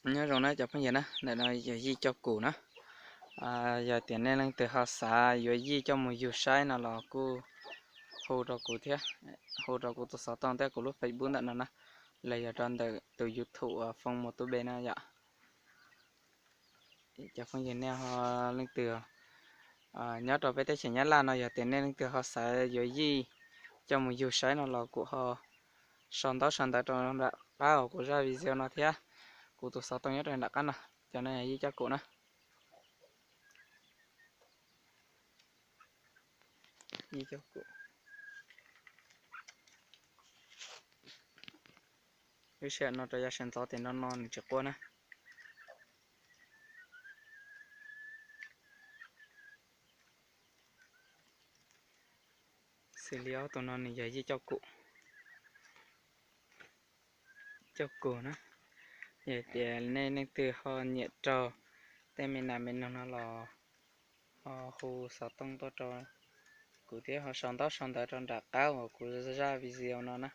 Nyob zoo na cov phooj ywg na, ntawm no yog yij coj kum na. Yog tias nej leej twg ho xav yuav yij coj mus yug saib no los kuj hu rau kuv thiab, hu rau kuv tus xov tooj thiab kuv lub Facebook ntawm no na, los yog rau ntawm tus YouTube uas Foom Mus Tub Npe na yom. Cov phooj ywg nej ho leej twg nyob rau peb teb chaws Nyab Laj no, yog tias nej leej twg ho xav yuav yij coj mus yug saib no los kuv ho sau ntaub sau ntawv rau nram qab uas kuv zaj video no thiab, kuv tus xov tooj nyob rau nram qab no. Cov no yij coj kum na. Yij coj kum. Lub sij hawm no rau yav sawv ntxov tias no no nws tsis quaj na. Xws li ob tug no nws yog yij coj kum. Coj kum na. Yog tias nej leej twg ho nyiam raug tej me nas me noog no los ho hu xov tooj tuaj rau kuv thiab ho sau ntaub sau ntawv rau nram qab uas kuv zaj video no na,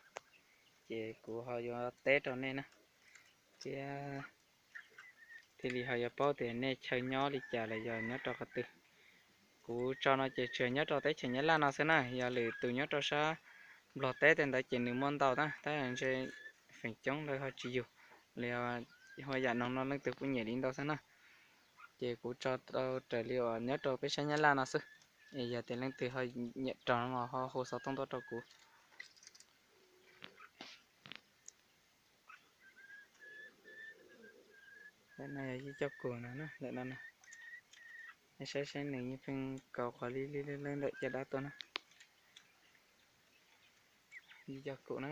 ces kuv ho yuav teb rau nej na, thiab thiaj li ho yuav paub tias nej chaw nyob li cas los yog nyob rau qhov twg. Kuv tso no ces tsuas nyob rau teb chaws Nyab Laj no xwb na, yog lwm tus nyob rau sab Nplog teb tej ntawd ces nws muaj ntau na, tab ntshe feem coob lawv ho tsis yug li, ho yam no no leej twg kuj nyiam li ntau xwb na. Ces kuv tso tau raws li uas nyob rau peb sab Nyab Laj no xwb. Es yog tias leej twg ho nyiam raug no los ho hu xov tooj tuaj rau kuv. Ntawm no yog yij coj kum no na, ntawm no na. Nej saib saib nws yeej pheej kaus qhov li li ntawm caj dab tuaj na. Yij coj kum na.